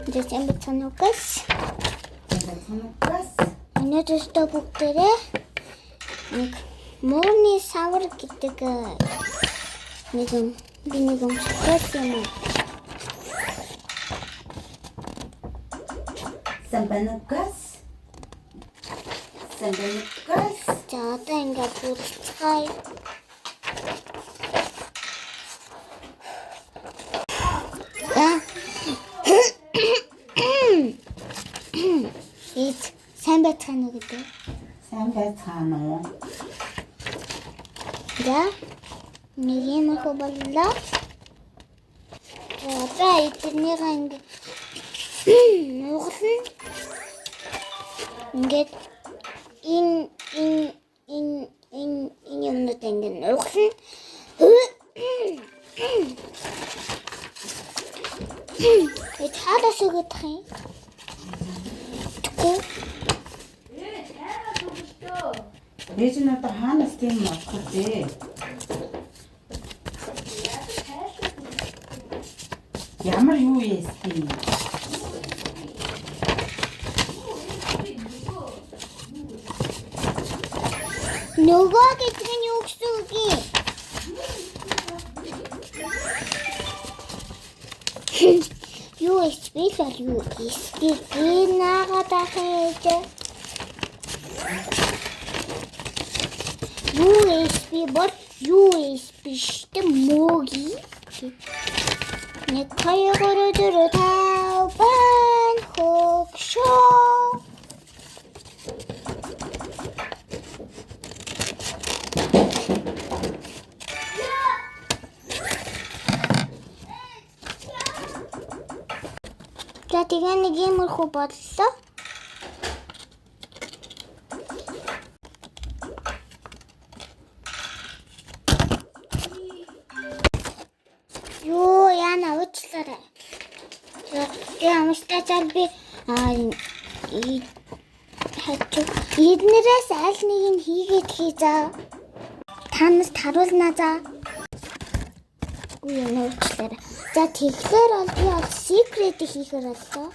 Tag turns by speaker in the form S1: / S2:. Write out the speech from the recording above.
S1: За, сайн байцгаана уу, guys?
S2: Сайн guys.
S1: Өнөөдөр бүгдээрээ нэг муурны савар гэдэг нэг юм би нэг юм surprise юм уу?
S2: Сайн байна уу, guys? Сайн байна уу, guys?
S1: За, одоо ингээд бүрэлцгээе. За. Эд, сайн байцгаана уу гэдэг.
S2: Сайн байцгаана уу?
S1: За. Нэг юм их боллоо. За, одоо эднийгээ ингээд нугална. Ингээд энэ юмнууд ингээд нугална. Эд, хаалаас өгөх юм? Тэгэхгүй.
S2: Ээж нь одоо хаанаас тийм бодох вэ? Ямар юу яасан?
S1: Нөгөө гэдэг нь юу гэсэн үг юм? USB л бол USB гинаагаад ах ээж. USB бол USB штэ, мөги. Нэг, хоёр, гурав, дөрөв, тав, байна хөгшөө. За, тэгээ нэг иймэрхүү боллоо. Юу яана, уучлаарай. За, тэгээ амстай цаар би аа хачу эднэрээс аль нэг нь хийгээд хий за. Та нарт харуулна за. Үгүй ээ, уучлаарай. За, тэгэхээр бол би бол secret хийхээр боллоо.